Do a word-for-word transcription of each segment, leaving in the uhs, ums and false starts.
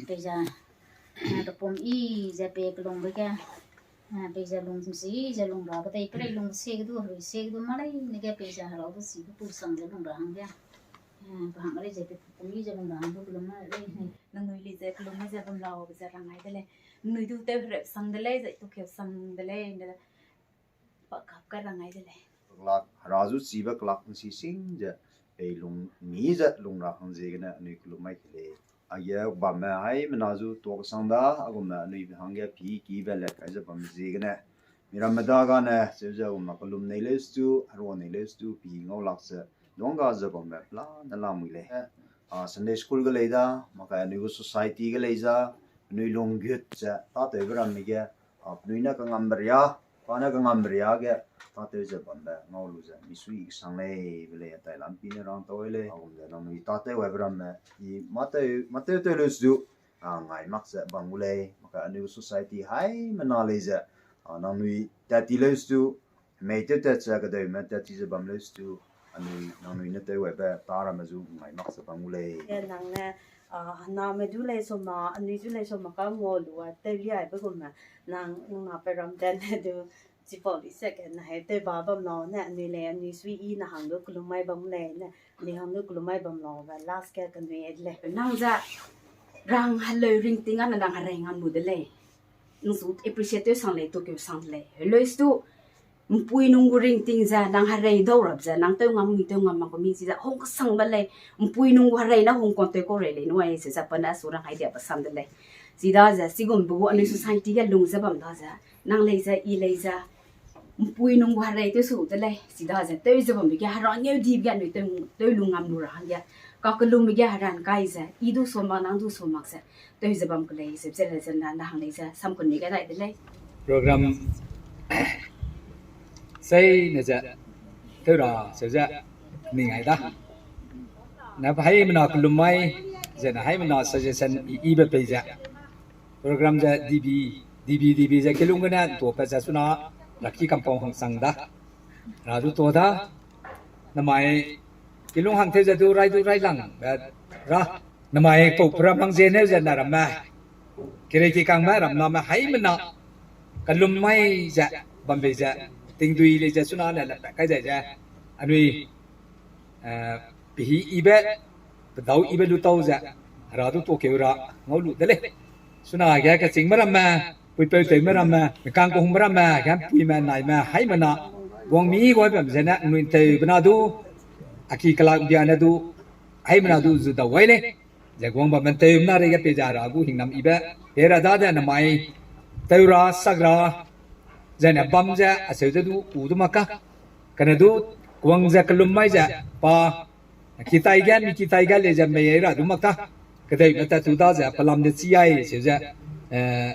Peize, eh, kepum i ze pe kelungbe ge, eh, peize lung si ze lung ra kedei, perei lung se kedu, herui se kedu, mâ leine ge peize herau du si du pusang ze lung ra hangge. Eh, pa hang rei ze pe kepum i ze lung ra hang du kelum ma rei. Nangnui lei ze kelum ze bam lau ze rang ai de lei. Nangnui du tew hereu sang de lei, ze tukeu sang de lei, ne pa kap kai rang ai de lei. Kelak, hera zu chibe kelak nsi sing ze, pei lung mi ze lung ra hang ziegene anui kelum mai ke lei. Aige bamme haimena zu tuak sang da, a gumme anui hangge pi kibe le kai ze bam ziegene. Miramme dagane, cheu ze gumme kelum nei leu stu, herua nei leu stu, pi ngau lak ze, duang ga ze bamme pela ne lamui lei. A, Sunday school ge lei da, makai anui gu society ge lei za, anui lunggut ze, tâtewbe ramme ge, a, penui ne kangambe ria, pa ne kangambe ria ge, tâtew ze bambe ngau lu ze, misui kesang lei, be lei, a tai lampi ne rang tau lei, a gum ze nangnui tâtew aibe ramme, i mâtew, mâtew tew leu stu, a, ngai mak ze bam gu lei, makai anui gu society haimena lei ze, a, nangnui tat ti leu stu, mei tew tat ze kedeume tat ti ze bam leu stu, anui nangnui ne tew aibe tâ ramme zu ngai mak ze bam gu lei. E, nang ne, a, name du lei soma, anui du lei soma ka ngau lu a, tew liaibe gumme, nang, nang na pe ram dan ne du, chipau di se ke, na he tew ba bam lau ne, anui lei, anui sui i na hang du kelum mai bam lei ne, anui hang du kelum mai bam lau be, last ke kanui e de lei. Nang ze, rang heleu ringting a ne nang herei ngam lu de lei. Nang su appreciate tew sang lei, tukeu sang de lei. Heleu stu, mpui nung gu ringting ze, nang herei dau rap ze, nang tew ngam mi, tew ngam mak gu mi, chize hung kesang ba lei, mpui nung gu herei ne hung kang tew kau rei lei nui, chize pa ne su rang hai dia ba sam de lei. Chidaze, chigumbe gu anui society ge lung ze bam daze, nang lei ze, i lei ze, mpui nung gu herei tew su de lei, chidaze, tew ze bambe ge, hera ngeu dibe ge anui tew, tew lu ngam lu ra hangge, kakelumbe ge hera ngkai ze, i du su mak, nang du su mak ze, tew ze bam ke lei, ze ze le ze na, na hang lei ze, sam kun mi ge dai de lei. Program sei ne ze, tew ra, seu ze, ning ai da. Na haimena kelum mai, ze na haimena suggestion i, ibe pei ze. Program ze D B, D B, D B ze kilung gene ntuapat ze suna, raki kampau hangsang da. Ra du tuâ da. Namai kilung hangtew ze du rai du rai lang, be ra. Namai pau program hang ze neu ze na ramme. Kirei kikangme ramname haimena. Kelum mai ze, bambe ze, tingdui lei ze suna le lepat kai dai ze. Anui, eh, pehî ibe, pedau ibe lu tau ze, hera du tuâkeu ra, ngau lu de lei. Suna ge kechîngme ramme, puipeu tewme ramme, mekang kehungme ramme, ge mpuime, naime, haimena, guang mi guai bam zene, nui ntewbe na du, a ki kelak bia ne du, haimena du zu dau wai lei. Ze guang bam ntewme na reige pei ze hera gu hingnam ibe, pe ra dade namai, tew ra, sak ra, zene bam ze, aseu ze du, u du mak ka. Kane du, guang ze kelum mai ze, pa, kitai ge, mi kitai ge lei ze mei ai ra du mak ta. Kedeibe tat tu da ze, pelam de chi ai, seu ze, eh,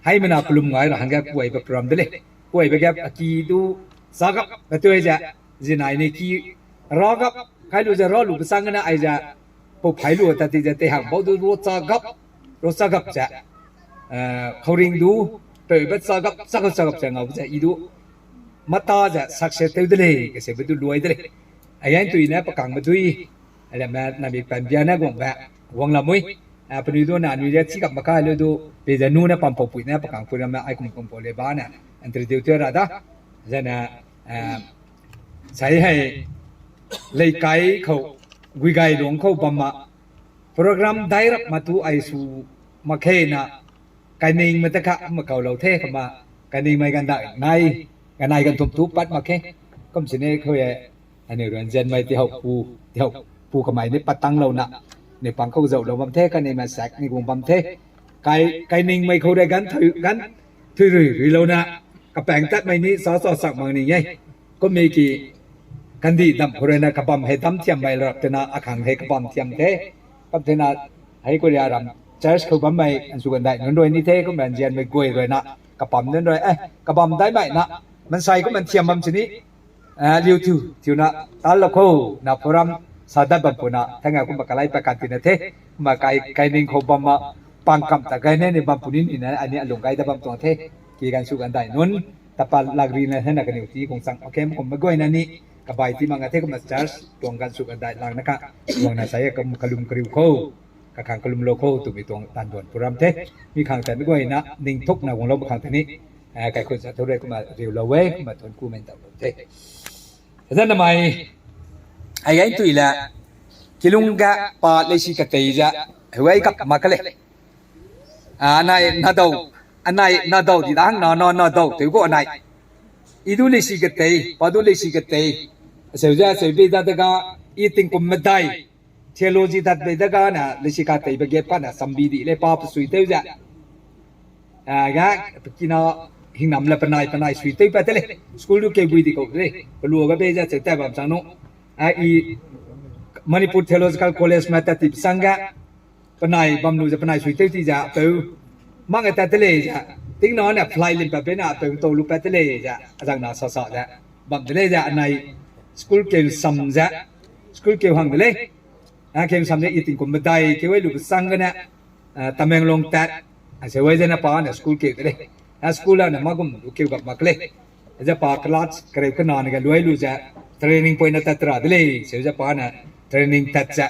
haimena kelum ngai ra hangge kuaibe program de lei. Kuaibe ge, a ki du, zagap, be teu ai ze, zinai ne ki, ragap, kai lu ze ra lu be sang gene ai ze, pau phai lu tat ti ze tei hang bau du ro zagap, ro zagap ze, eh, khauring du, peube zagap, zagap, zagap ze ngau ze i du, mata ze success tew de lei, keseube du luai de lei. Aige ntui ne pekangme dui, alame nami pambia ne guangbe, guang lamui. Eh, penui du ne anui ze chigap me kai lu du, pei ze nu ne pampau pui ne pekangpui ramme aikum kum pau lei ba ne. introduce tew ra da. Zene, eh, sai hei, leikai kau, guigai lung kau bam ma, program dai rap ma tu ai su mak ke na, kainingme te ka ma kau lau te kama, kainingme ganda nai, ganai gan tum tu pat mak ke, kum sine kau e, anui ruan zen mai ti hau pu, ti hau pu kamai ni patang lau na, ni pang kau zau lau bam te, kainingme sak ni gung bam te, kai, kainingme kau re gan thui, gan thui rui, rui lau na, kapeng tat mai ni sa sa sak mang ni ngai. Kum me ki kandi dam kau re na kabam hei dam thiam mai rap te na, a kang hei kabam thiam te. Kap te na, hei Korea ram church kau bam mai, ansu gandai nun roi ni te, kum ran zian mai goi roi na, kabam nun roi, eh, kabam dai mai na, mansai kum man thiam bam chini, eh, liu tiu, tiu na, tal lo kau, na program, sa dat bam pu na, tanga kum ma kalai pa kan ti na te, kum ma kai, kai ning kau bam ma, pang kam ta gai ne ni bam pu ni ni na, ani alung gai da bam tuang te, ki gan su gandai nun, tapa lak ri na he na kaniu ti kung chang, okay, kum ma goi na ni, kabai ti mang a te kum ma church, tuang gan su gandai lang na ka, tuang na sa ye kum kalum kariu kau, kakang kalum lo kau, tu mi tuang tan duan program te, mi kang ta mi goi na, ning thuk na wang lo ma kang ta ni, eh, kai kun sa thau re kum ma riu lo we, kum ma tuan ku men ta lo te. Zan namai, ai ai tui le, kilung ga pa leisi katei ze, huai kap ma ka lei. A, anai nadau, anai nadau di dang na, na, nadau, tew gu anai. I du leisi katei, pa du leisi katei. Aseu ze, aseu bei da dega, i tingkum medai. Theology dat bei dega na, leisi kateibe ge pa na sambi di lei pa pe sui tew ze. A, ga, pe kina hingnam le penai, penai sui tew pa te lei. School du keu bui di kau de lei. Pe lu ga bei ze cheu tai bam chang nu. A, i Manipur Theological College ma tat ti pe sang ga. Penai bam lu ze penai sui tew ti ze apeu. Mang a tat te lei ze. Ting na ne fly lim pa pe na apeu tau lu pa te lei ze. Azang na sa sa ze. Bam de lei ze anai school keu sam ze. School keu hang de lei. A, keu sam ze i tingkum medai keu ai lu pe sang gene, a, Tamenglong tat, a, seu ai zene pa ne school keu de lei. A, school a ne ma gum lu keu gap mak lei. Ze pa class kereu kena ne ge luai lu ze training point na tat ra de lei. Seu ze pa ne training tat ze.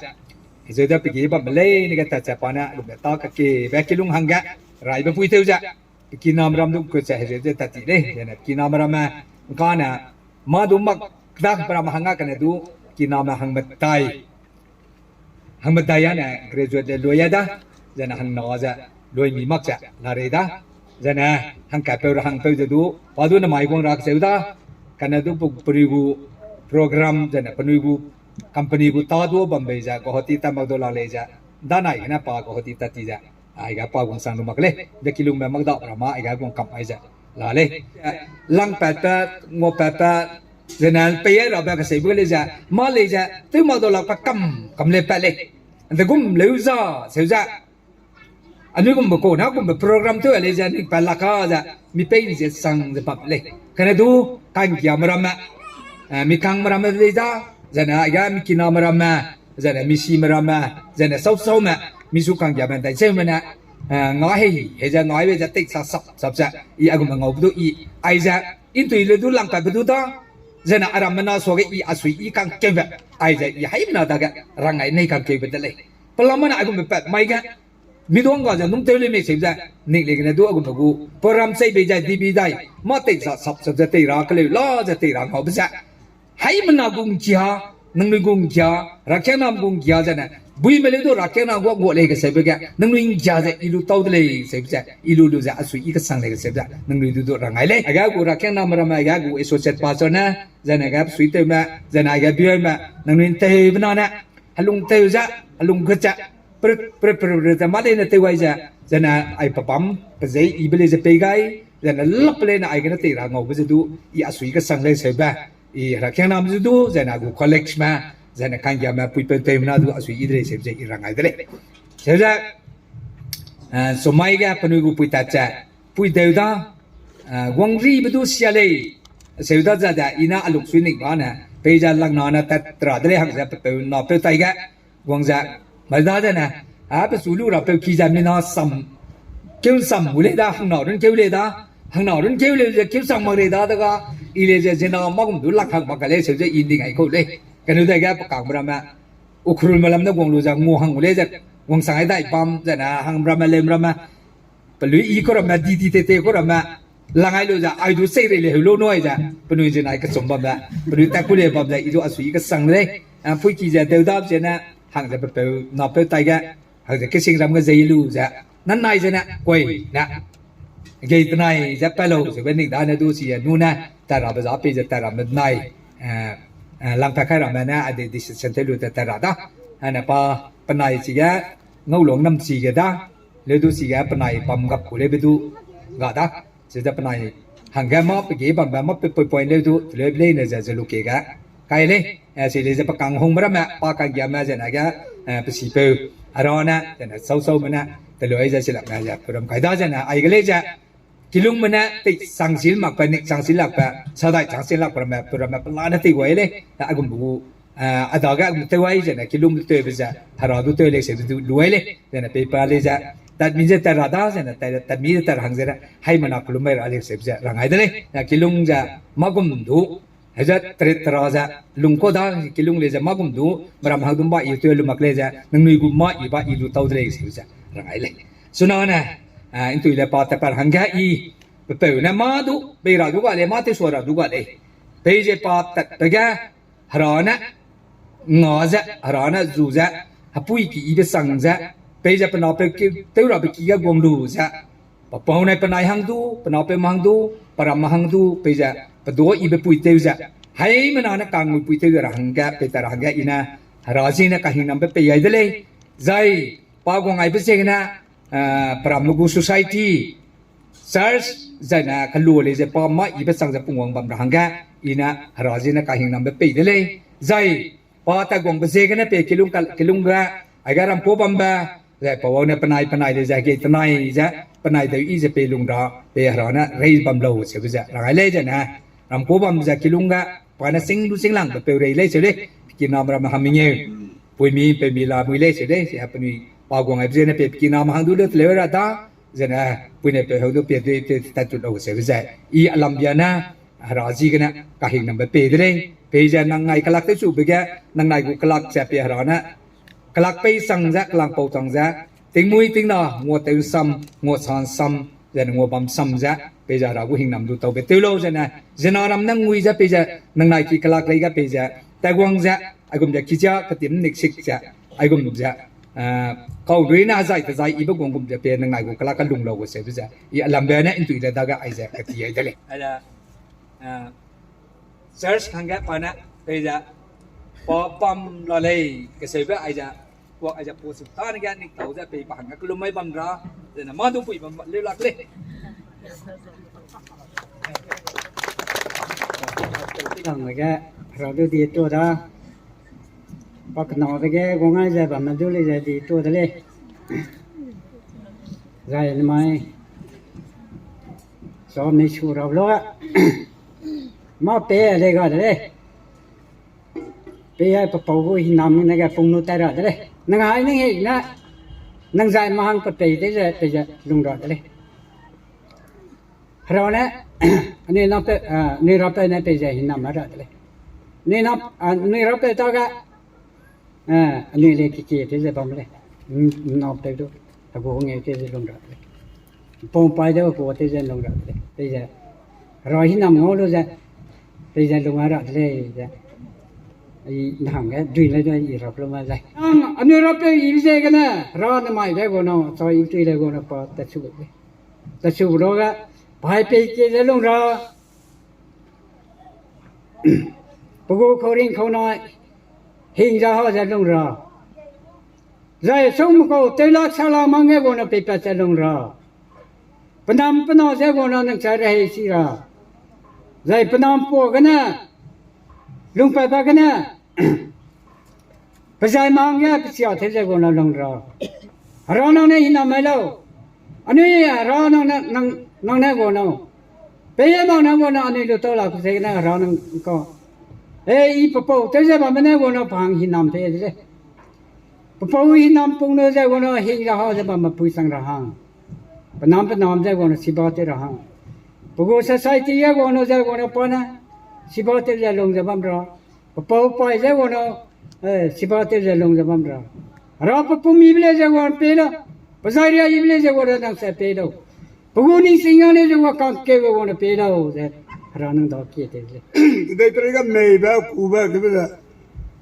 Hezeu ze pe ki bam lei ne ge tat ze pa ne lu me ta ka ke be kilung hangge. Raibe pui tew ze. Pe kiname ram du kut ze hezeu ze tat ti lei. Zene pe kiname ramme, ngka ne, ma du mak kdak pe ram hang a kane du, kiname hang medai. Hang medai a ne graduate le luai a da, zene hang na ze, luai mi mak ze, la rei da. Zene, hang kapeu ra hangpeu ze du, pa du namai guang ra kacheu da. Kane du pe-, penui gu program, zene penui gu company gu ta du bam bei ze, Guwahati tat mak du la lei ze. Danai gene pa Guwahati tat ti ze. Aiga pa guang sang lu mak lei. De kilungme mak da ra ma, aiga guang kam ai ze. La lei. Langpat pe, nguapat pe, zene pei ai rabe kaseibe lei ze. Ma lei ze, tew mak dau lak pa kam, kam lei pat lei. De gum leu za, seu ze. Anui gumbe kau, na gumbe program tew lei ze, ning pat lak ka ze, mi pei ze sang ze bam lei. Kane du, kanggiame ramme, eh, mi kangme ramme lei da, zene aiga mi kiname ramme, zene mi sime ramme, zene sau saume, mi su kanggiame dai zeume ne, eh, nga hei, hei ze nga hei ze tei sa sap, sap ze, i a gumbe ngau du i, aize, intui le du langpatbe du da, zene a ramme na suage i a sui i kangkeube, aize i haimena dage, rangai nei kangkeube de lei. Pelamme ne a gumbe pat mai ge, mi duang ga ze num tew lei mei seu ze, ning lei gene du a gumbe gu, program sei bei ze, dibi dai, mâ tei sa sap, sap ze tei ra, keleu la ze tei ra ngaube ze. Haimena gu ngkia, nangnui gu ngkia, rakiangnam gu ngkia zene, buime leu du rakiangnam gu ngua lei kaseube ge, nangnui ngkia ze i lu tau de lei seube ze, i lu lu ze a sui i kesang lei kaseube ze, nangnui du du rangai lei. Aiga gu rakiangnam ramme, aiga gu associate pastor ne, zene ga sui tewme, zene aiga biaime, nangnui nteube na ne, helung tew ze, helung gut ze, pre, pre, pre, pre, ze ma leine tew gai ze, zene ai pebam, pezei ibe lei ze pei gai, zene lap leine aigene tei ra ngaube ze du, i a sui kesang lei seube, i rakiangnam ze du, zene gu college me, zene kanggiame puipeu tewme na du a sui i de lei seube ze i rangai de lei. Seu ze, eh, sumai ge penui gu pui tat ze, pui deu da, eh, wangribe du sia lei, seu da ze de, i na a lungsui ning ba ne, pei ze langna ne tat ra de lei hang ze pepeu napeu tai ge, wang ze, mai da zene, a, pe su lu rapeu ki ze mina sam, keu nsam gu lei da, hangna run keu lei da, hangna run keu lei ze keu sang mak lei da, dega, i lei ze zena ma gum du lak hang mak ka lei, seu ze i ning ai kau lei. Kanu dege pe kangme ramme, Ukhrulme lam ne wang lu ze ngu hang gu lei ze, wang sang ai dai bam, zene hangme ramme, leum ramme, pelui i kau ramme, di di te te kau ramme, Langai lu ze, ai du sei rei le heu lu nui ze, penui ze nai kechum bam ze, penui tat ku le bam ze, i du a sui kesang de lei. A, puiki ze deu dap ze ne, hang ze pepeu, napeu tai ge, hang ze kesing ram ge zei lu ze, nanai ze ne, koi ne. Gei tenai ze pa lau ze be ning da ne du si e, nu ne, tat rabe za pei ze tat rabe nai, eh, eh, langpat kai ramme ne, a de decision te lu te tat ra da. Ane pa, penai chige, ngau long nam chige da, leu du chige penai bam gap ku lebe du ga da. Chide penai hangge mâ pe ge bambe mâ pe poi point leu du, teleu lei ne ze ze lu ke ge. Kai lei, eh, si lei ze pe kang hungbe ramme, pa kanggiame ze na ge, eh, pe sipeu, arane, ze na sau saume ne, teleu ai ze si lak ne ze, pe ram kai da ze na, ai ge lei ze, kilungme ne, tei changsil makbe, nik changsil lakbe, sadai changsil lakbe ramme, pe ramme pelane tei guai lei, a gum bu, eh, a dage a gum tew ai ze na, kilung du tewbe ze, hera du tew lei se du luai lei, ze na, pei pa lei ze, tat mi ze tat ra da, ze na, tat, tat mi ze tat ra hang ze na, haimena kelum mai ra lei se ze, rangai de lei, na kilung ze, mâ gum du, heze tret tera ze, lungkau da, kilung lei ze mâ gum du, meram hang du mba i tew lu mak lei ze, nangnui gu mâ i ba i lu tau de lei se ze, rangai lei. Chuna ne, eh, ntui le pa tat pa hangge i, pepeu ne mâ du, pei ra du ga lei, mâ tewsua ra du ga lei. Pei ze pa tatbe ge, hera ne, nga ze, hera ne zu ze, hepui ki ibe sang ze, pei ze pe napeu ki, tew rabe ki ge guang lu ze, pe pau ne penai hang du, pe napeu me hang du, pe ramme hang du, pei ze, pe du ibe pui tew ze, haimena ne kangui pui tew ze ra hangge, pei ta ra hangge i ne, hera zi ne kahingnambe pei ai de lei, zai, pa guang aibe ziegene, eh, pe ramme gu society, church, zai ne kelu lei ze pa mâ ibe sang ze pungwang bam ra hangge, i ne hera zi ne kahingnambe pei de lei. Zai, pa tat guangbe ziegene pe kilung ka, kilung ge, aige ramkau bambe, zai pa wang ne penai, penai lei ze, ge tenai ze, penai deu i ze pe lung ra, pe hera ne rei bam lau seube ze, rangai lei ze ne, ramkau bam ze kilung ge, pa ne sing du singlangbe peu rei lei seu lei, kiname ramme hang mengeu, puimi, peumi la mui lei seu lei, se penui pa guang aibe ziegene pe kiname hang du le teleu ra da, zene, puine pe hang du pe de, pe tat tu lau seube ze, i a lambia ne, hera zi gene, kahingnambe pei de lei, pei ze nangnai kelak tewchube ge, nangnai gu kelak ze pe hera ne, kelak pei sang ze, kelak pau chang ze, tingmui tingna, ngua tew nsam, ngua sa nsam, ze ngua bam sam ze, pei ze hera gu hingnam du taube tew lau zene, zena ram nang ngui ze pei ze, nangnai ki kelak lei ge pei ze, taiguang ze, aigum ze kizia ketim nik sik ze, aigum ze, eh, kau rui ne zai tezai ibe guang gum ze pe nangnai gu kelak kelung lau gu seube ze, i a lambe ne ntui le dage aize keti ai de lei. Aia, eh, church hangge pa ne, pei ze, pa bam la lei, keseube aize, pa aize pa sip ta ne ge nik tau ze pei pa hangge kelum mai bam ra, zene mâ du pui bam leu lak lei. Hangge, hera du di tuâ da, pa kenabe ge guang ai ze bamme du lei ze di tuâ de lei. Zai nemai, sa mei su ra lu, mâ pe lei ga de lei. Pei ai pe pau gu hinam ne ge pung lu tai ra de lei. Nang ai ning hei ne, nang zai mahang pe pei de ze, pei ze lung ra de lei. Hera ne, anui na pe, ah, anui rapeu ne pei ze hinam ra de lei. Anui na, ah, anui rapeu ta ga, ah, anui le kiki tew ze bam lei. Napeu du, a gu ngeu tew ze lung ra de lei. Pau pai de gu tew ze lung ra de lei. Pei ze, hera hinam ngau lu ze, pei ze lung a ra de lei ze. I nang ge dui le de i rap lu ma zai. Nang anui rapeu ibe ziegene, hera nemai de gu na, chai ntui le gu na pa tat su de. Tat su lu ga, pai pei ke ze lung ra. Pe gu kau ring kau na, hing za ha ze lung ra. Zai sum kau tew lak sa la mang ge gu na peipat ze lung ra. Penam pena ze gu na nang cha rehei si ra. Zai penam pua gene, lungpat ba gene, pe zai mang ge pe sia tew ze gu na lung ra. Hera nang ne hinam mai lau. Anui hera nang ne, nang, nang ne gu na. Pei e mang ne gu na anui lu tau la pe ziegene hera nang ka. E, i pe pau tew ze bamme ne gu na pa hang hinam pei de lei. Pe pau hinam pung lu ze gu na hing ra ha ze bamme pui sang ra hang. Penam penam ze gu na siba tew ra hang. Pe gu society ge gu na ze gu na pa ne siba tew ze lung ze bam ra. Pe pau pai ze gu na, eh, siba tew ze lung ze bam ra. Hera pe pumi be le ze gu na pei la. Pe zai ria i be le ze gu na nang se pei lau. Pe gu ning sing a ne ze wa kangkeube wang ne pei lau ze, Hera nang da kie te ze. Kedei pere ga meibe, kube, kebe ze.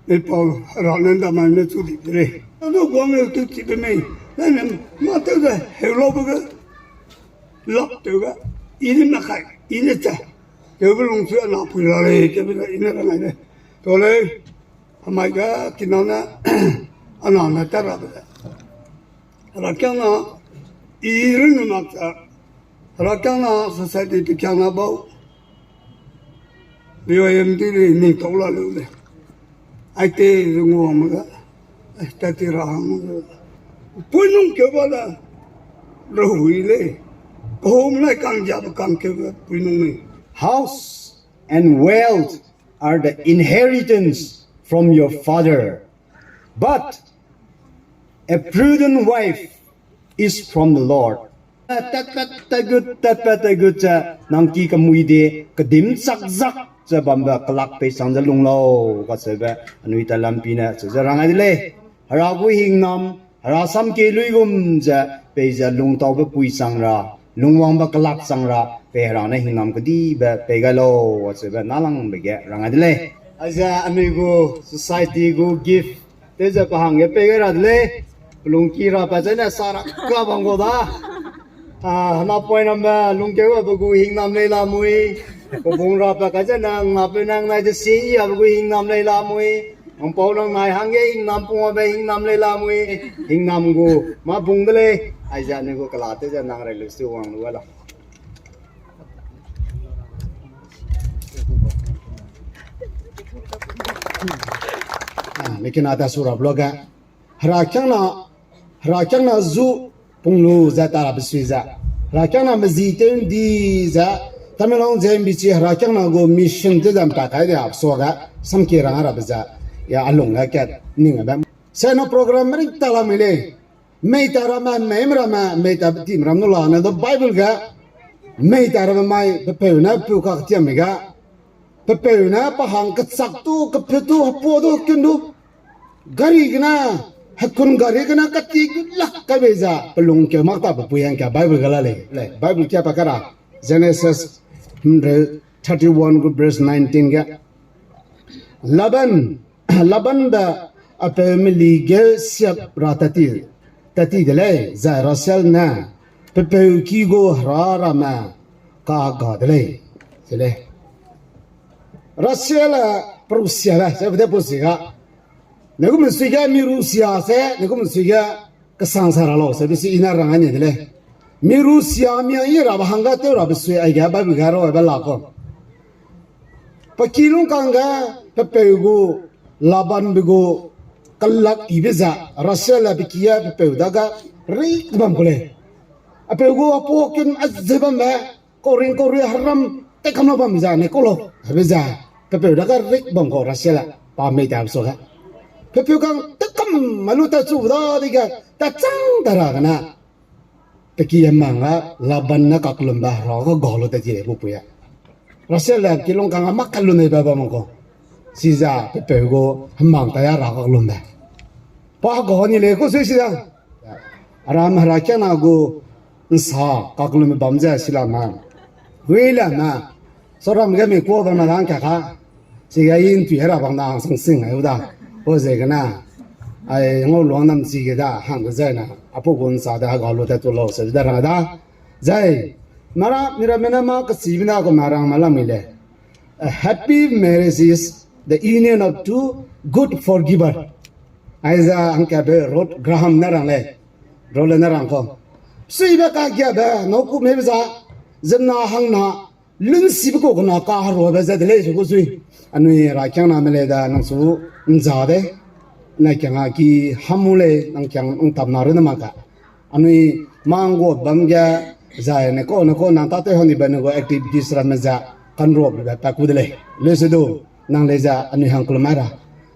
Mei pau Hera nang da mai ne chu di pere. Adu guang le tu ti pe mei. Nang ne ma te ze, heu lau be ge. Lak tew ga, i ne na kai, i ne cha. Tew be lung chu a na pui la lei, kebe ze i ne ra ngai lei. To lei, amai ga kinau ne, a na na ta ra be ze. Herakiangna, i run ne mak cha. Herakiangna, society pe kiangna bau. Bioyem di le ning tau la lu le. Ai te zungu wang me ga. Ai, ta ti ra hang me ga. Pui nung keu ba la. Rahui le. Kahum lai kang ja ba kang keu ba pui nung me. House and wealth are the inheritance from your father, but a prudent wife is from the Lord. Tatpat tagut, tatpat tagut ze, nang ki kemui de, kedim chak zak ze bambe kelak pei sang ze lung lau, kacheube, anui ta lampi ne, ze ze rang ai de lei. Hera gu hingnam, Hera sam kie luigum ze, pei ze lungtaube pui chang ra, lungwangbe kelak chang ra, pei Hera ne hingnam kedibe pei gai lau, kacheube nalangbe ge rang ai de lei. Aize anui gu society gu gift, te ze pe hangge pei gai ra de lei, pelungki ra pa ze ne sa ra ka bang gu da. Ah, hena point number, lungkeu a be gu hingnam lei la mui. Pebung ra pa ka ze ne, nga pe nang nai de si ya be gu hingnam lei la mui. Ang pau nang nai hangge hingnam pung a be hingnam lei la mui. Hingnam gu, ma bung de lei. Aize anui gu kela te ze nang rai lu stu wang lu la. Ah, mekena ta su ra bloga. Herakiangna, Herakiangna zu pung lu ze ta ra besui ze. Herakiangna mezi tew ndi ze. Tamenglong ze mbichi Herakiangna gu mission te ze mpa kai de a sua ga. Samki rang ra be ze. Ya alung ga kat ning a be. Se no program ring ta la mei lei. Mei ta ramme, mei ramme, mei ta tim ram nu la ne do Bible ga. Mei ta ramme mai, pepeu ne pu ka tiam mei ga. Pepeu ne pa hang kechak tu, kepeu tu, hepo tu, kun du. Gari gene, hekun gari gene, kati gu lak kai bei ze, pelung keu mak ta pe pui hang ka Bible ga la lei, lei, Bible kia pa ka ra. Genesis, hmm, thirty-one gu verse nineteen ga. Laban, Laban da apeu meli ge siap ra tati, tati de lei, zai Rachel ne, pepeu ki gu hera ramme ka ga de lei, ze lei. Rachel a Perusia le, ze bede pusi ga. Ne gu mesui ge mi Rusia se, ne gu mesui ge kesang sa ra lau, se bisi ina rang ani de lei. Mi Rusia mi a i ra ba hang ga tew ra besui ai ga Bible ga ro ai ba la ko. Pe ki lungkang ge, pepeu gu, Laban be gu, kelak ibe ze, Rachel a pe ki a pepeu da ga, rik bam ku lei. Apeu gu apu kin a ze bam be, koring koring haram, te kam la bam ze, ne ko lo, hebe ze, pepeu da ga rik bam ko Rachel a, pa mei ta so ga. Pepeu kang te kam ma lu ta chu da de ga, ta chang ta ra ga na. Pe ki a mang a Laban ne kaklum ba ra ga ga lu ta ti lei bu pui a. Rachel a ki lungkang a mak kalu nei ba ba mang ko. Siza pepeu gu hemang ta ya ra kaklum be. Pa ga ni lei ku sui siza. Aram Herakiangna gu nsa kaklum bam ze sila ma. Hui la ma. Soram ge mi ku bam na dang ka ka. Siga yin tui hera bang da hang sang sing ai u da. Ko ze gena. Ai ngau luang nam chi ge da hang ge zai na. Apu gu nsa da ga lu ta tu lau se da ra da. Zai, mara, mira mena ma kesi bina ko marang malam ile. A happy marriage is the union of two good forgiver. Aiza hangka be Ruth Graham na rang le. Role na rang ko. Sui be ka gia be, no ku me be za, zena hang na, lun si be ko na ka haro be za de le su ku sui. Anui ra kiang na me le da nang su nza de. Na kiang a ki hamu le, nang kiang nang tam na ru na ma ka. Anui manggo bam ge, zai ne ko, ne ko nang ta te honi ba ne go activities ramme za, kanro be pa ku de lei. Le se du, nang le za, anui hang kulum ai ra.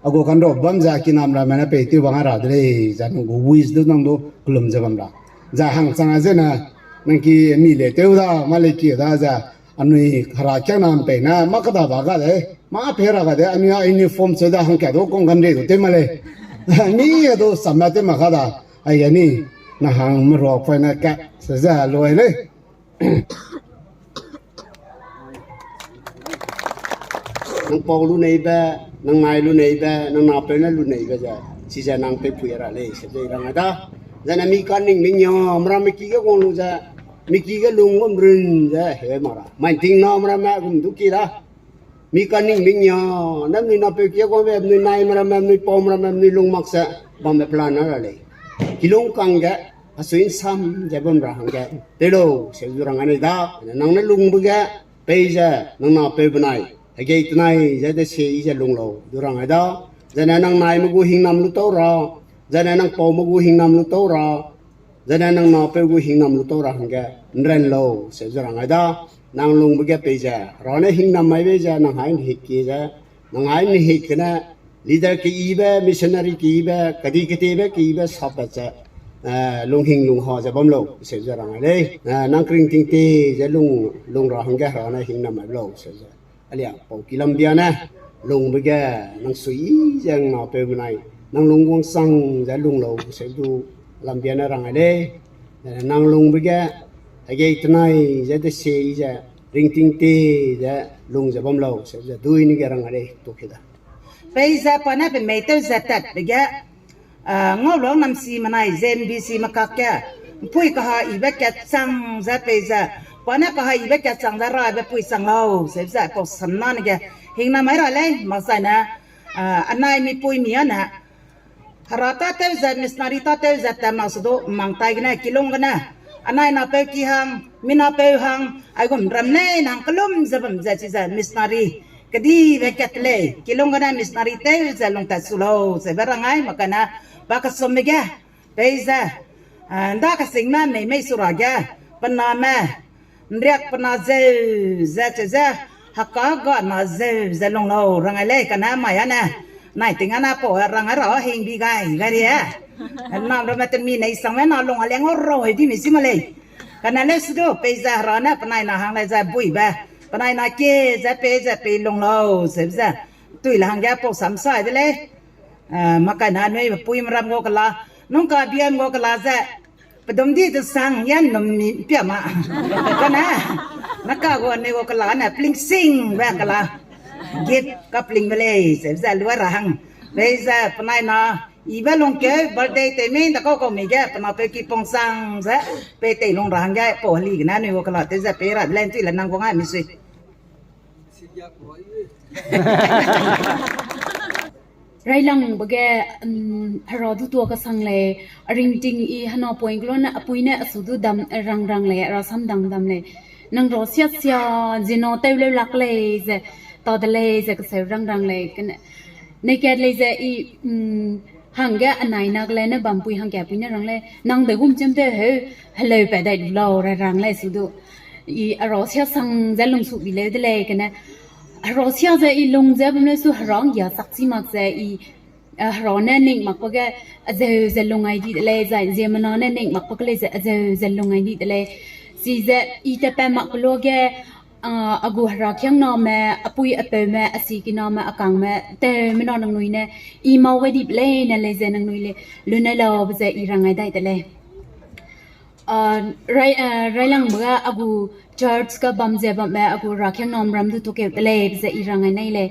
Agu kanro bam za, kinam ramme ne pei te wang ai ra de lei, za nang gu wish du nang du kulum ze bam ra. Za hang chang a ze na, nang ki mi le teu da, ma le ki da za, anui hera kiang nam pei na, ma ka da ba ga de, ma pei ra ga de, anui a uniform se da hang ka du kong kan re du te ma le. Mi a du sam ma te ma ka da. Ai ga ni, na hang me ro poi na ka, se za loi le. Nang pau lu neibe, nang nai lu neibe, nang napeu ne lu neibe ze, chize nang pepui ra lei, se ze rang da. Zene mi kaning mi nia, meramme ki ge wang lu ze, mi ki ge lung gum run ze, he mara. Mai ting na meramme gum du ki da. Mi kaning mi nia, na mi napeu ki ge wang be, mi nai meramme, mi pau meramme, mi lung mak se, bambe plan na ra lei. Kilung kang ge, asui nsam ze bam ra hangge, telo, se zu rang anei da, nang ne lungbe ge, pei ze, nang napeu benai, hegei tenai, ze de se i ze lung lau, du rang ai da, zene nang naime gu hingnam lu tau ra, zene nang paume gu hingnam lu tau ra, zene nang napeu gu hingnam lu tau ra hangge, nren lau, se zu rang ai da, nang lungbe ge pei ze, ra ne hingnam mai bei ze, nang hai nihik ki ze, nang hai nihik gene, leader keyibe, missionary keyibe, kedi ketebe keyibe, sappat ze, eh, lunghing lungha ze bam lau, se ze rang ai lei. Eh, nang kringting te ze lung, lung ra hangge ra ne hingnam mai lau, se ze. Alia, pau ki lambia ne, lungbe ge, nang sui ze nang napeu benai, nang lung guang sang ze lung lau, se du lambia ne rang ai lei. Eh, nang lungbe ge, hegei tenai ze de se i ze, ringting te ze, lung ze bam lau, se ze dui ni ge rang ai lei, tu ke da. Pei ze pa ne pe mei tew ze tatbe ge, ah, ngau lung namsi menai, Z M B C mekak ge, mpui kaha ibe kachang ze pei ze, pa ne kaha ibe kachang ze rabe pui chang lau, se ze pau sam na ne ge, hingnam mai ra lei, mak zai ne, ah, anai mipui mi ane, Hera tâtew ze, missionary tâtew ze, tat mak se du, mang tai gene, kilung gene. Anai napeu ki hang, mi napeu hang, aigum ram lei nang kelum ze bam ze chize missionary. Kedibe kat lei, kilung gene missionary tew ze lungtat su lau, zebe rang ai, mak kane, pa kesumbe ge, pei ze, ah, nda kesingme mei mei su ra ge, pe name, nriak pe na zeu, ze cheu ze, heka ga na zeu, ze lung lau, rang ai lei, kane mai ane. Nai ting ane pau rang ai ra hing bi gai, gai rie. Nam ramme te mi nei sangme na lung a leng o rau hei di mi si ma lei. Kane lei se du, pei ze Hera ne, penai na hang lei ze buibe. Penai na kie ze pei ze pei lung lau, ze ze. Tui le hangge pau sam sai de lei. Ah, mak kai na nui puime ram gu kela. Nung ka biam gu kela ze. Pedum di de sang yan num mi pia ma. Kane, na ka gu anui gu kela ne, pling sing be kela. Gift ka pling be lei, ze ze lua ra hang. Pei ze penai na, ibe lungkeu, birthday tew mi, nda kau kau mi ge, pe napeu ki pung sang ze, pei tei lung ra hangge, pau heli gene, anui gu kela tew ze, pei ra de lei, ntui le nang gu ngai mi sui. Railangbe ge, um, Hera du tua kasang lei, a ringting i hena point kelo ne, apui ne asu du dam, rang rang lei, ra sam dam dam lei. Nang ra sia sia, zina tew leu lak lei, ze, ta de lei, ze kaseu rang rang lei, kane, ne kat lei ze i, um, hangge anai nak lei ne bampui hangge pui ne rang lei, nang de gum chim tew heu, heleu pa dai du lau, ra rang lei su du. I a ra sia sang ze lungsu bi leu de lei, kane, a ra sia ze i lung ze bam leu su Hera nggia sak chi mak ze i, a, Hera ne ning makbe ge azeu ze lung ai di de lei, zai ziemmena ne ning makbe ge lei ze azeu ze lung ai di de lei. Chize i tatpat mak kelo ge, a, a gu Hera kiangname, apui apeume, a sikiname, a kangme, tewmena nangnui ne, i mau gai dibe leine lei ze nangnui le, lun ai laube ze i rang ai dai de lei. A, rai, a, railangbe ga a gu church ga bam ze bamme a gu Hera kiangnam ram du tuakeu de lei, be ze i rang ai nei lei.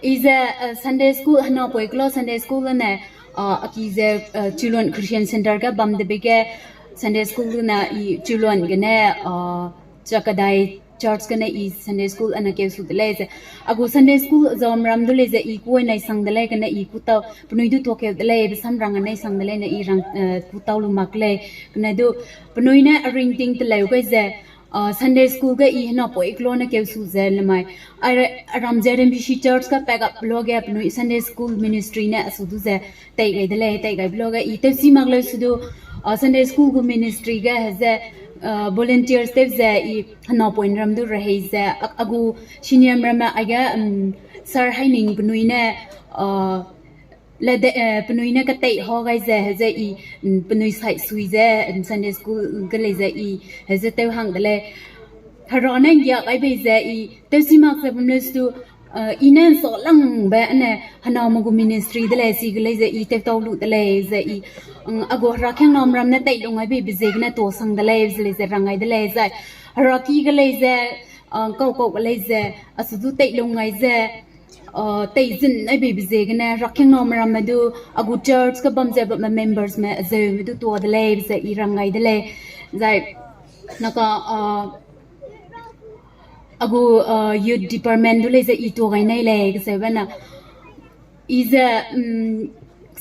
I ze, a, Sunday school, hena poi kelo Sunday school ne, a, a ki ze, a, Chulon Christian Center ga bam de be ge Sunday school ne i Chulon gene, a, Chakadai church gene i Sunday school ane keu su de lei ze. A gu Sunday school zam ram du lei ze i kuai nai sang de lei, kane i kutau, penui du tuakeu de lei, be sam rang anai sang de lei ne i rang, a, kutau lu mak lei. Kane du, penui ne a ringting teleu gai ze, a, Sunday school ga i hena poi kelo ne keu su ze lemai. A, a ram ze R M B C church ga pack up lo ge penui Sunday school ministry ne asu du ze tei gai de lei, tei gai be lo ge i tewsi mak leu su du, a, Sunday school gu ministry ge heze, a, volunteers tew ze i hena point ram du rehei ze, a, a gu senior ramme aige, um, sir Haining penui ne, a, le de, eh, penui ne katei ha gai ze, heze i, mm, penui sai sui ze, mm, Sunday school ge lei ze i, heze tew hang de lei. Hera ne nggia gai bei ze i, tewsi mak ze bam leu su du, eh, i ne nsa langbe ane, hena me gu ministry de lei, si ge lei ze i, tewtau lu de lei ze i, mm, a gu Hera kiangnam ram ne tei lung gai bei be ziegene tuasang de lei, ze lei ze rang gai de lei zai. heraki ge lei ze, uh, kau kau ge lei ze, asu du teilung gai ze, uh, teizin ai beibe ziegene, rakiangname ramme du, a gu church ge bam ze bamme members me, azeume du tuâ de lei, ze i rang gai de lei. Zai, naka, uh, a gu, uh, youth department du lei ze i tuâ gai nei lei, ze bena. I ze, um,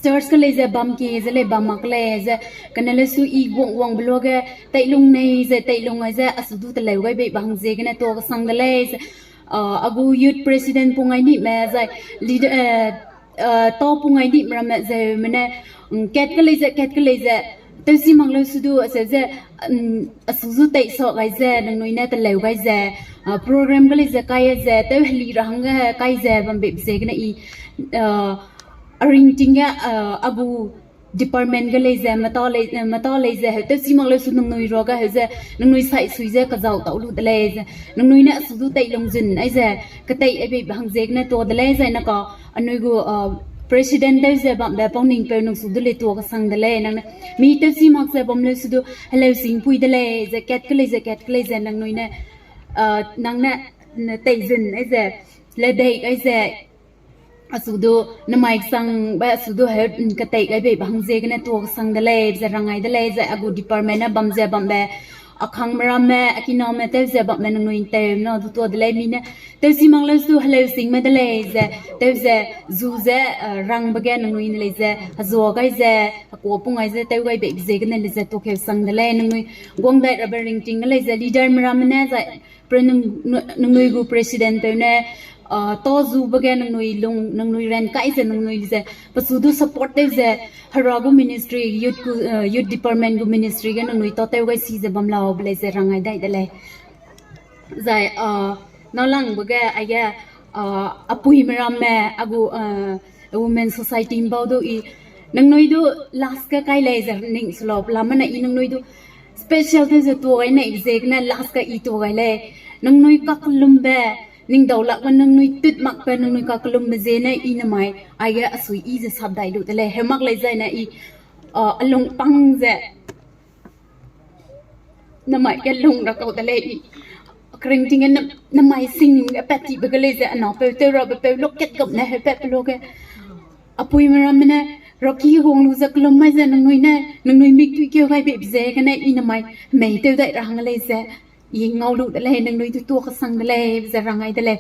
church ge lei ze bam ke ze lei bam mak lei ze, kane le su i guang guangbe luage, teilung nei ze, teilung ai ze, asu du teleu gai beibe hang ziegene tuâ kesang de lei ze, uh, a gu youth president pung ai nime zai, leader, uh, uh, tau pung ai nime ramme zeume ne, um, kat ke lei ze, kat ke lei ze, tewsi mak leu su du, aseu ze, um, asu zu tei sa gai ze, nangnui ne teleu gai ze, uh, program ge lei ze kai ze, tew heli ra hangge kai ze, bam beibe ziegene i, uh, a ringting ge, uh, a gu department ge lei ze, meta lei, meta lei ze, heu tewsi mak leu su nangnui ruage heu ze, nangnui sai sui ze, kazau tau lu de lei ze, nangnui ne asu du teilung zun ai ze, ketei ai beibe hang ziegene tuâ de lei zai naka, anui gu, uh, president tew ze bambe Pauningpeu nang su du lei tuâ kesang de lei, nang ne, mi tewsi mak ze bam leu su du, heleu singpui de lei ze, kat ke lei ze, kat ke lei ze, nangnui ne, uh, nang ne, ne teizin ai ze, ledei ai ze, asu du, namai kesangbe asu du heu, mm, ketei gai beibe hang ziegene tuâ kesang de lei, ze rang gai de lei, zai a gu department ne bam ze bambe, a kangme ramme, a kiname tew ze bambe nangnui tew na du tuâ de lei mi ne, tewsi mak leu su du heleu singme de lei ze, tew ze, zu ze, uh, rangbe ge nangnui ne lei ze, hezua gai ze, hekuâ pung ai ze, tew gai beibe ziegene lei ze tuâ keu sang de lei, nangnui guang dai rabe ringting ge lei ze, leaderme ramme ne zai, pre nang, nangnui gu president peu ne, uh, tau zube ge nangnui lung, nangnui ran kai ze nangnui ze, pesu du support tew ze, hera gu ministry, youth gu, uh, youth department gu ministry ge nangnui tâtew gai si ze bam laube lei ze rang gai dai de lei. Zai, uh, nâlangbe ge, aige, uh, apuime ramme, a gu, uh, Women Society mbau du i, nangnui du last ge kai lei ze ning su lau, pelamane i nangnui du special tew ze tuâ gai nei ziegene last ge i tuâ gai lei. Nangnui kakellumbe, ning daulakbe nangnui tut makbe nangnui kakellumbe ziene i namai, aige asui i ze sap dai lu de lei. Heu mak lei zaine i, uh, alung pang ze namai ge lung ra kau de lei i. Keringting ge na, namai sing ge pat tibe ge lei ze, anapeu tew rabe peu lokat gap ne heu pat pe luage, apuime ramme ne, raki guang lu ze kellum mai ze nangnui ne, nangnui mik tui keu gai beibe ziegene i namai mei tew dai ra hang lei ze, i ngau lu de lei, nangnui du tuâ kesang de lei, ze rang gai de lei.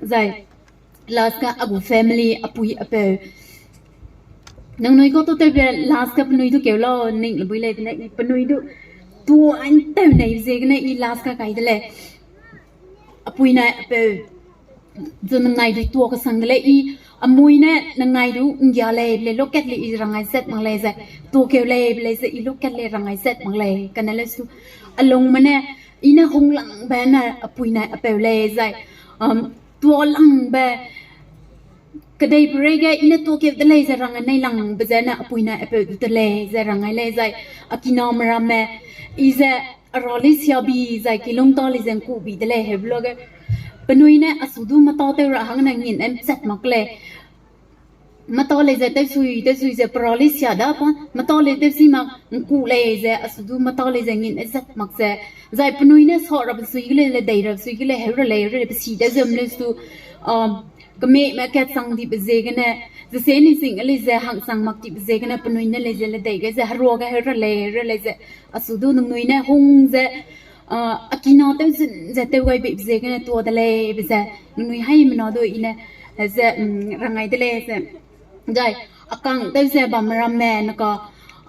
Zai, last ge a gu family, apui apeu. Nangnui kau tâtewbe last ge penui du keu lau, ning le bui lei bene, i penui du tuâ nteu nei ziegene i last ge kai de lei. Apui nai apeu, zu nangnai du tuâ kesang de lei i, amui ne nangnai du nggia lei, lei lokat lei i rang gai zat mak lei ze, tuâ keu lei be lei ze i lokat lei rang gai zat mak lei, kane leu su. Alungme ne, i ne hunglangbe ne apui nai apeu lei zai, um, tuâlangbe, kedeiperei ge i ne tuâ keu de lei ze rang gai nei langbe ze ne apui nai apeu du de lei ze rang gai lei zai, a kiname ramme, i ze, arali siabi zai kilung ta lei ze ngkubi de lei, heu be luage. Penui ne asu du meta tew ra hang ne ngin nchat mak lei. Meta lei ze tewsui, tewsui ze perali sia da pa, meta lei tewsi mak ngku lei ze, asu du meta lei ze ngin nchat mak ze. Zai penui ne sa rabe sui ge lei, ledei rabe sui ge lei, heu ra lei, heu ra lei, pe si tew ze mle su, um, kememe katsang dibe ziegene, ze se ni sing lei ze hangsang mak dibe ziegene, penui ne lei ze ledei ge ze, heruage heu ra lei, heu ra lei ze, asu du nangnui ne hung ze, uh, a kina tew zun ze tew gai beibe ziegene tuâ de lei be ze, nangnui haimena du i ne, ze, um, rang gai de lei ze. Zai, a kang tew ze bamme ramme, naka,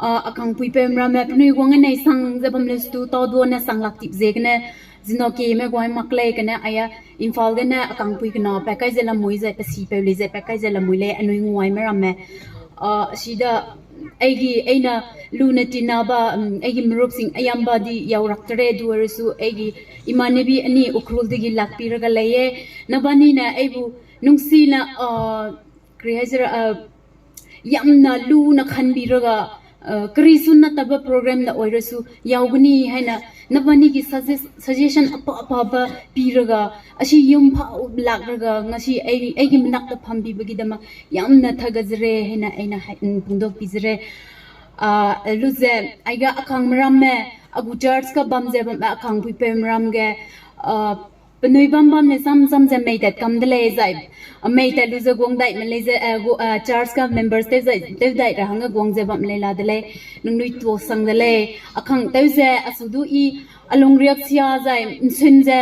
uh, a kangpuipeume ramme, penui guang nei sang ze bam leu su du, tâ du ne sang lak tibe ziegene, zino keme guai mak lei kane, aia, Imphal gene a kangpui kena pat kai ze lamui zai, pe sipeu lei ze pat kai ze lamui lei, anui nguaime ramme. Uh, sida, aigi, eina, lune tina ba, um, aigi meruk sing, ayamba di, yau rak tere du re su, aigi, imanebi ani Ukhrul digi lak pi raga lei e, nabani ne, aibu, nungsina, uh, kri hai zera, uh, yamna lu na khanbi raga, uh, kari sun na taba program na oi re su, yau guni haina, nabani gi sugges-, suggestion apa apa ba pi raga, ashi yum pha lak raga, ngasi ai, aigi menak ta phambi bagi dama, yamna thaga zere, haina, aina, hai, mm, pungdok pi zere. Ah, lu ze, aiga a kangme ramme, A gu church ka bam ze bam, a kangpui peumeram ge, a, penui bam bam ne sam sam ze mei tat kam de lei zai, a, mei tat lu ze guang dai me lei ze, a, gu, a, church ka members tew zai, tew dai ra hangge guang ze bam lei la de lei, ningnui tuasang de lei, a kang tew ze, a su du i, a lungriak sia zai, nsun ze,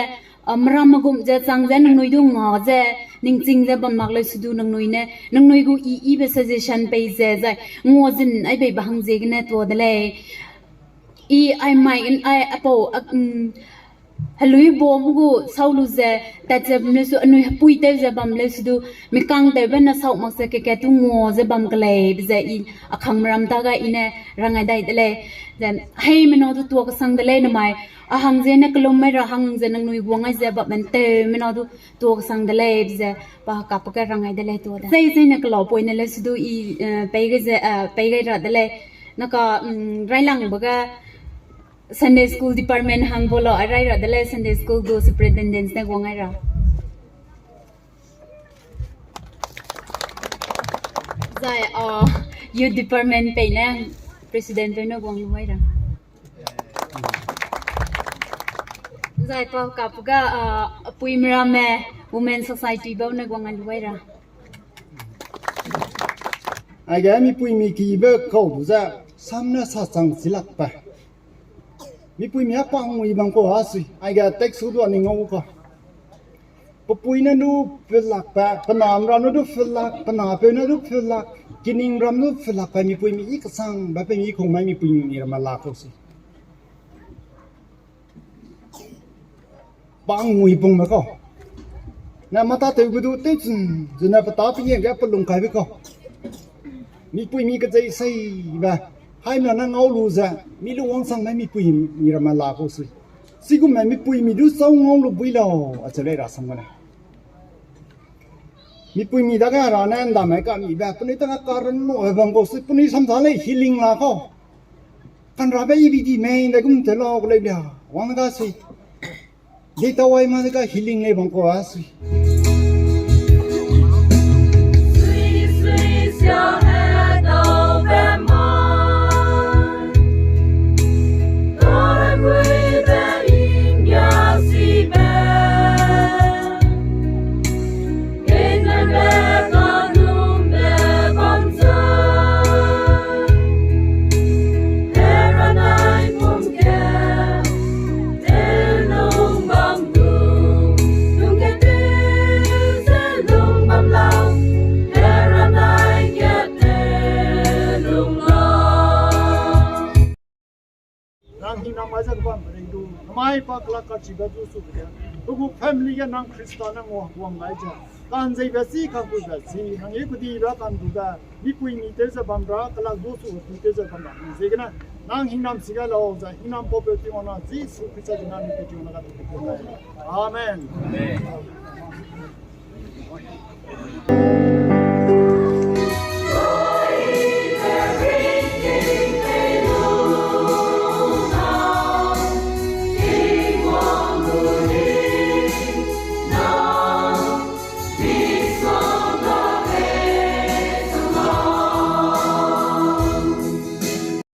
a, meram megum ze chang ze ningnui du nga ze, ningching ze bam mak leu su du ningnui ne, ningnui gu i, ibe suggestion pei ze zai, ngua zin ai bei ba hang ziegene tua de lei. I ai mai gen ai apau, a, mm, helui bom gu sau lu ze, tat ze bam leu su, anui hepui tew ze bam leu su du, mi kang tewbe na sau mak ze keke tu ngua ze bam kelei, be ze i, a kang meram ta ga i ne, rangai dai de lei. Then, hei mena du tua kesang de lei namai, a hang ze ne kelum mai ra hang ze ningnui guang ai ze bam men tew mena du tua kesang de lei, be ze pa kap ge rangai de lei tua de. Zai zai ne kelau poi ne leu su du i, eh, pei ge ze, eh, pei gai ra de lei. Naka, mm, railangbe ga Sunday school department hang bolo, a rai ra de lei Sunday school gu superintendent ne guang ai ra. Zai, ah, youth department pei ne president pei ne guang lu ai ra. Zai pa kap ga, ah, apui meramme women society bau ne guang ai lu ai ra. Aige mipuimi kibe kau du ze, sam ne sa chang chilak pa. Mipuimi a pang mui bang kau a sui, aige text du a ning ngau ka. Pe pui ne du pelak pa, pe na mra ne du pelak, pe na peu ne du pelak, kining ram du pelak pa mipuimi i kesang, ba pe mi kung mai mipuimi ramme la kau sui. Pang mui pungme kau. Na mata tew gu du tew chun, zene pe ta pe nge ge pe lung kaibe kau. Mipuimi kechei sei be. Haimena ne ngau lu ze, mi lung wangsang ne mipuimi ramme la kau sui. Chigumme mipuimi du chau ngau lu bui lau, acheu lei ra sam gene. Mipuimi dage ra ne ndamai ka mi be, penui dage current no bam kau sui, penui samsa lei healing la kau. Kanrabe ibidi mei ndaigum te lau kelei bia, wang ga sui. Deitawai ma de ga healing lei bam kau a sui. Nang hingnam mai ze kebam rei du, namai pa kelak kachibe du su be ge. Pe gu family ge nang Khrista nang wang wang gai ze. Kanzeibe chi, kakuibe chi, nang ye kedibe kandube, mipuimi tew ze bam ra, kelak du su gu tew ze bam ra. Ziegene, nang hingnam si gai lau ze, hingnam pau peu Tingwang na, Jisu Khrista gu na ni pe Tingwang na ga tu pe gai. Amen.